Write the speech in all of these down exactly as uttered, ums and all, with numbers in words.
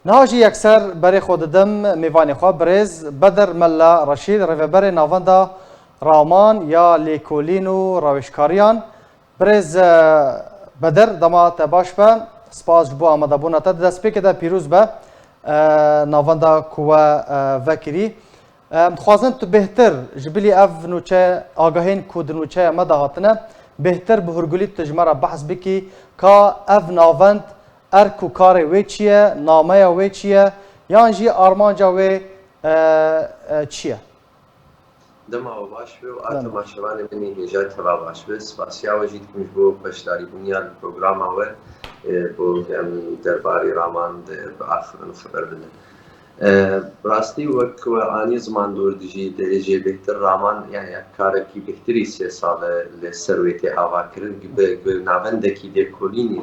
Niha jî yekser berê xwe didim mêvanê xwe, birêz Bedir Mella Reşîd, rêveberê Navenda Raman ya Lêkolîn û Rawêjkariyan. Birêz, e, Bedir, dema te baş be, spas ji bo amadebûna te. Di destpêkê de pîroz be, e, navenda ku we, e, vekirî. Em dixwazin tu bêhtir ji bilî ev nûçe, agahên ku di nûçeya me de hatine, bêhtir bi hûrgulî tu ji me re behs bikî ka ev navend erk û karê wê çi ye, nameya wê çi ye, yan jî armanca wê, e, e, çi ye? Dema we baş be û a Dema. temaşevanê min ê hêja teva baş be. Spasiya we jî dikim ji bo beşdarîbûniya li programa we, e, bo em derbarê raman de biaxivin, xeber bidin. E, bi rastî wek we anî ziman dor dijî, dê jê bêhtir raman, yani karekî bêhtirî sê sal e li ser wê tê avakirin, bi, bi navendekî lêkolînî,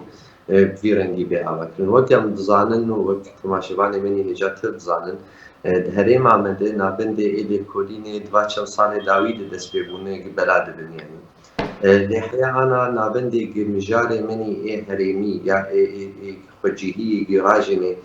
e, bi vî rengî bê avakirin. Wek em dizanin û wek temaşevanê min ê hêja tir dizanin, e, di herêma me de navendê ê lêkolînê di va çend salê dawî de dest pê bûne, bela dibin yani. E, lê heya ana navendê gi mijarê min î ê herêmî ya ê, ê, ê xwecihî gi rajinê,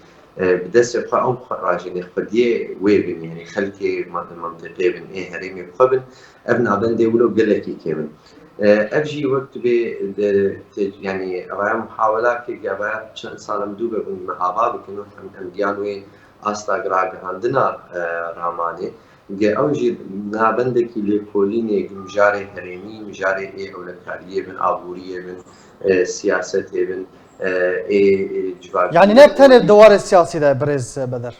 e, bi destê xwe ew xwe rajinê xwediyê wê bin, yani xelkê man-, mantîqê bin, ê herêmê bi xwe bin, ev navendê wilo gelekî kêm in. E, ev jî wek tu bê de, te, yani raya muhawela ke gava çend sal em dû be hûn me ava bikin û em, em giyan wê asta ragihandina, e, ramanê. Ge ew jî nabendekî lêkolînê, mijarê herêmî, mijarê ê ewlekariyê bin, aboriyê bin, e, siyasetê bin, e, ê, ê civakî. Yani ne tenê di warê siyasî de, birêz Bedir?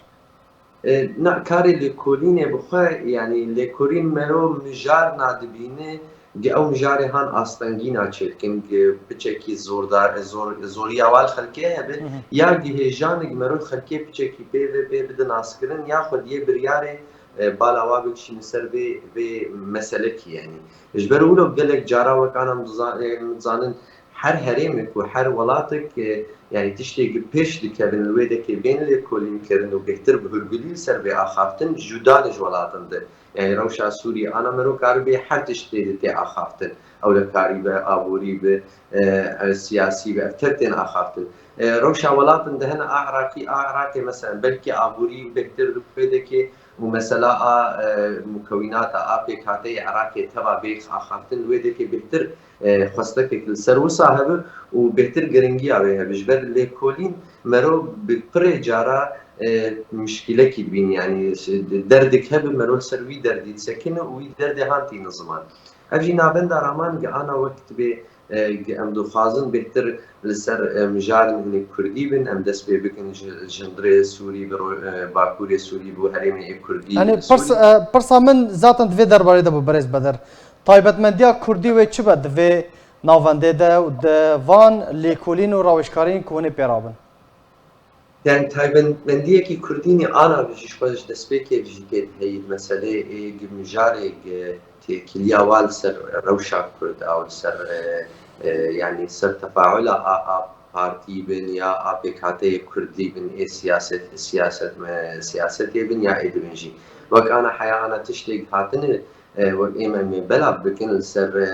E, na, karê lêkolînê bi xwe, yani lêkolîn mero mijar nadibîne, ge ew mijarê han astengîna çêdikin, ge piçekî zorda-, zor-, zoriya wal xelkê hebe, Hı hı. ya ge hêjanek mero xelkê piçekî pê ve pê bide naskirin, ya xwediyê biryarê e, bala wa bikişîne ser vê, vê meselekî, yani. Ji ber wilo gelek cara wek ana em diza-, e, em dizanin her herêmek û her welatek, e, yani tiştê gi pêş dikevin li wê dekê bên lêkolînkirin û bêhtir bi hûrgulî li ser bê axaftin, cuda ne ji welatin de. Yani rewşa Sûriyê ana mero karibê her tiştê de tê axaftin. Ewlekarî be, aborî be, e, e, siyasî be, ev tek tên axaftin. E, rewşa welatin de hene a Iraqî, a Iraqê mesela belkî aborî bêhtir li wê dekê û mesela a, e, mukewînata, a pêkhateyê Iraqê teva bê axaftin li wê dekê bêhtir, e, xwestekek li ser wisa hebe û bêhtir giringiya wê hebe. Ji ber lêkolîn mero bi pirê cara, e, mişkîlekî dibînî, yanî, e, derdik hebe mero li ser wî derdî disekine û wî derdê han tîne ziman. Ev jî navenda raman gi ana wek dibê, e, em dixwazin bêhtir li ser, e, mijarên hinê kurdî bin, em dest pê bikin ji, ji hundirê Sûrî bi ro-, e, bakurê Sûrî bo herêmê ê kurdî. Yani pirsa, e, pirsa min zaten di vê derbarê de bû, birêz Bedir. Taybetmendiya kurdî wê çi be di vê navendê de û di van lêkolîn û rawêjkariyên ku hûn ê pê rabin? Yani taybetmendiyekî kurdînî ana bi jî xwe ji destpêkê jî tê heyî meseleyê ê gi mijarê gi têkiliya wa li ser rewşa kurd a û li ser, e, e, yani ser tefaula a, a partî bin ya a pêkhateyê kurdî bin ê siyaset, siyaset me, siyasetê bin ya ê dibin jî. Wek ana heya ana tiştê hatine, e, wek êm em ê belav bikin li ser, e,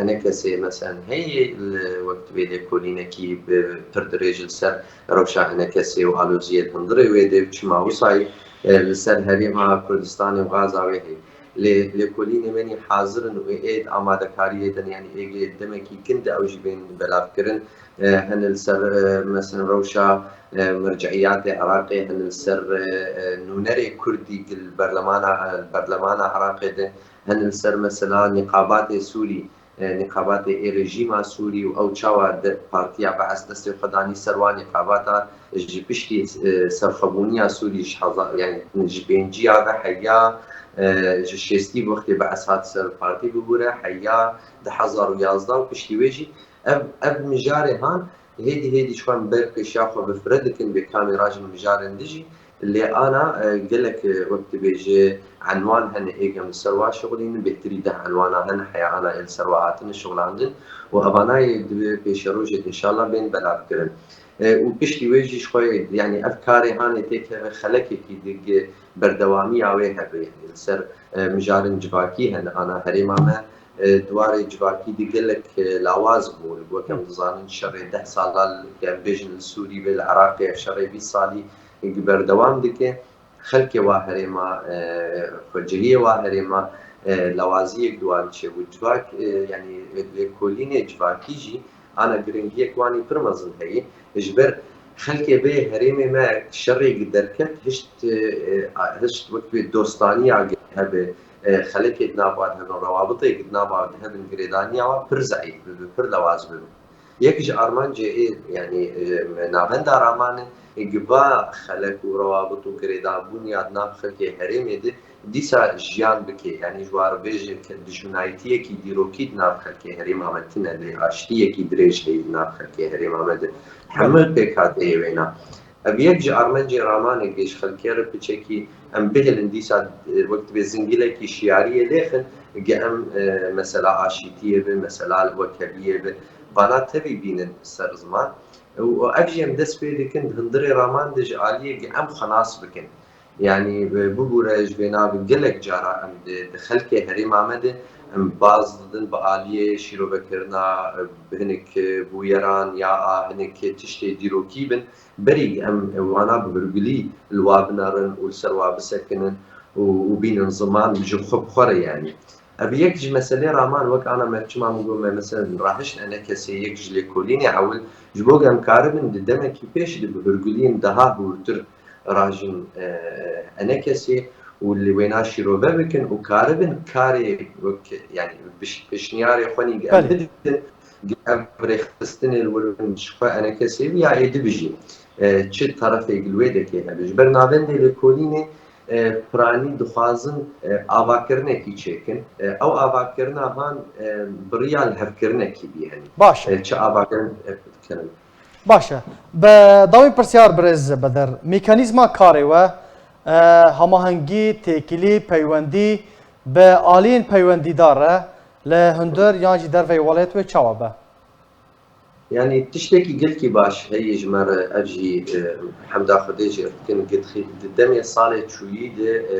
enekesê, mesen heye li wek dibê lêkolînekî bi pir dirêj li ser rewşa enekesê û aloziyê li hundirê wê de û çima wisayî, e, li ser herêma Kurdistanê û Gaza wê heye. Lê lêkolînê me nî hazir in û ê di amadekariyê de ne, yanî ê demekî kin de ew jî bên belavkirin. E, hene li ser, e, mesen rewşa, e, merceiyatê Iraqê, hene li ser, e, e, nûnerê kurdî li berlemana, e, berlemana Iraqê de, hene li ser mesela nîqabatê Sûrî, e, nîqabatê ê rejîma Sûrî û ew çawa de partiya Bees destê xwe danî ser wan nîqabata ji piştî, e, serxwebûniya Sûrî ji hezar, yani ji pênciya ve heya, e, ji şêstî wextê Bees hat ser partî bibûre, heya du hezar û yazdeh û piştî wê jî ev, ev mijarê han hêdî hêdî ji xwe em ber pêşiya xwe bi fire dikin, bê kamê rajin mijarên dijî. Lê ana, e, gelek, e, wek dibêje enwan hene ê gem li ser wa şixulînin, bêhtirî deh enwana hene heya ana ê li ser wa hatine şixulandin û evanayê di pêşerojê de înşallah bên belavkirin. E, û piştî wê jî ji xwe, yani ev karê hanê têkeve xelekekî di gi berdewamiya wê hebe, yani li ser, e, mijarên civakî hene ana herêma me, e, di warê civakî de gelek, e, lawaz bû. Wek em dizanin şerê deh sala li, em bêjin li Sûrî be, li Iraqê şerê bîst salî, berdewam dike. Xelkê wa herêma, e, xwecihiyê wa herêma, e, lawaziyek di wan çêbû. Civak, e, yanî lêkolînê civakî jî ana giringiyek wanî pir mezin heye. Ji ber xelkê vê herêmê me şerê derket, hişt, e, hişt wek vê dostaniya hebe, e, xelekê di nava de hebin, rewabitê di nava de hebin, girêdaniya wan pir zeîf bibe, pir lewaz bibe. Yek ji armancê ê, yanî, e, navenda Ramanê, e, giva xelek û rewabit û girêdanbûn ya di nav xelkê herêmê de dîsa jiyan bike. Yanî ji wan re bêje ke dijminayetiyekî dîrokî di nav xelkê herêma me tune, lê aştiyekî dirêj heye di nav xelkê herêma me de. Hemû pêkhateyê wêna. Ev yek ji armancê Ramanê ge ji xelkê re piçekî em bihêlin dîsa, e, wek divê zingilekî şiyariyê lêxin, ge em, e, mesela aşîtiyê be, mesela wekheviyê be, vana tevî bînin ser ziman. Û ev jî em dest pê dikin di hundirê Raman de ji aliyê ge em xelas bikin. Yanî, e, bibûre ji vê navê gelek cara em di, di xelkê herêma me de em baz didin bi aliyê şîrovekirina, e, bi hinek, e, bûyeran ya a hinek tiştê dîrokî bin. Berî em wana bi hûrgulî li wa binerin û li ser wa bisekinin û, û bînin ziman ji xwe bi xwe re yanî. Ev yek ji meselê Raman wek ana me çima min got me mesela rahişt enekesê yek ji lêkolînê ewil ji bo em karibin di demekî pêş de bi hûrguliyên daha hûrtir rajin, e, enekesê û li wêna şîrove bikin û karibin karê wek, yanî piş-, pêşniyarê xwe nî em Belê. bidin, ev rêxistinê li wir bin ji xwe enekesê bi ya êdî bijî. E, çi terefê li wê dekê hebe. Ji ber navendê lêkolînê, e, piranî dixwazin, e, avakirinekî çêkin. E, ew avakirina van, e, bi riya lihevkirinekî bî, yanî. Baş e. E, çi avakirin, e, dikirin. Baş e. Bi dawî pirsyar birêz Beder. Mekanîzma karê we, e, hamahengî, têkilî, peywendî bi aliyên peywendîdar re li hundir yan jî derveyî welat wê çawa be? Yanî tiştekî gelkî baş heye ji me re, ev jî, e, hemda Xwedê jê re dikin. Gidxî-, di demê salê çûyî de, e,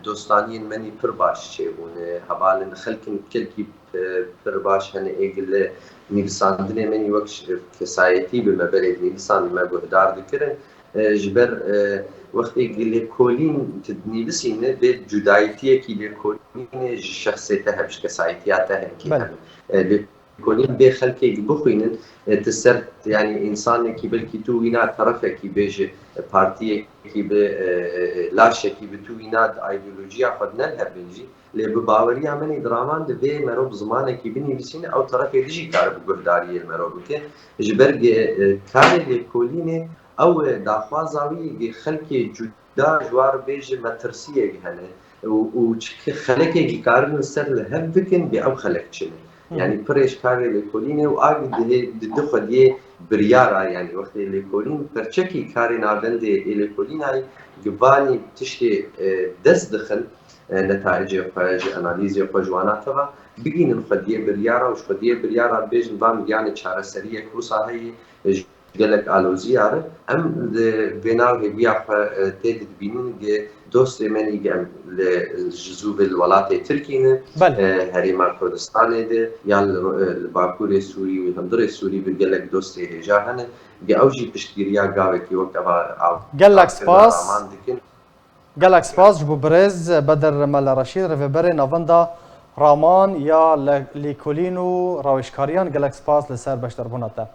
dostaniyên me nî pir baş çêbûne. Hevalên xelkin gelkî, e, pir baş hene ê gile nivîsandinê me nî wek ş-, kesayetî bi me berê dinivîsan me guhdar dikirin. E, ji ber, e, wextê lêkolîn tu dinivîsîne, vê cudayetiyekî lêkolînê ji şexsê te hebe, ji kesayetiya te hebe. Belê. E, lê Kolîn bê xelkek bixwînin, e, ti ser, yanî, însanekî belkî tu wîna terefekî bê ji partiyekî bi, e, e, e, laşekî bi tu wîna ideolojiya xwe ne li hev bin jî. Lê bi baweriya min ê di raman de vê mero bi zimanekî binivîsîne, ew terefê dijî kare bi guhdariyê li mero bike. Ji ber ge, e, karê lêkolînê ew, e, daxwaza wî ye ge xelkê cu da ji wan re bêje metirsiyek hene û, û çi xelekekî karin li ser li hev bikin, bê ew xelek çi ne? Hı. Yanî pirê ji karê lêkolînê û a di, di, di xwediyê biryara, yanî wextê lêkolîn perçekî karê navendê ê lêkolînayê givanî tiştê, e, dest dixin, e, netayicê xwe, ji analîzê xwe, ji wana teva bigînin xwediyê biryara û ji xwediyê biryara bêjin van giyanê çareseriyek wisa heye, e, gelek aloziya re. Em li vê nav hêviya xwe, e, tê didibînin ge dostê me nî ge em li, ji zû ve li welatê Tirkî ne, Belê. e, herêma Kurdistanê de, ya li, e, li Bakurê Sûrî û hundirê Sûrî ve gelek dostê hêja hene. Ge ew jî piştgiriya gavekî wek eva av Gelek spas. raman dikin. Gelek spas ji bo birêz Bedir Mele Reşîd, rêveberê Navenda Raman ya Le-, Lêkolîn û Rawêjkariyan. Gelek spas li ser beşdarbûna te.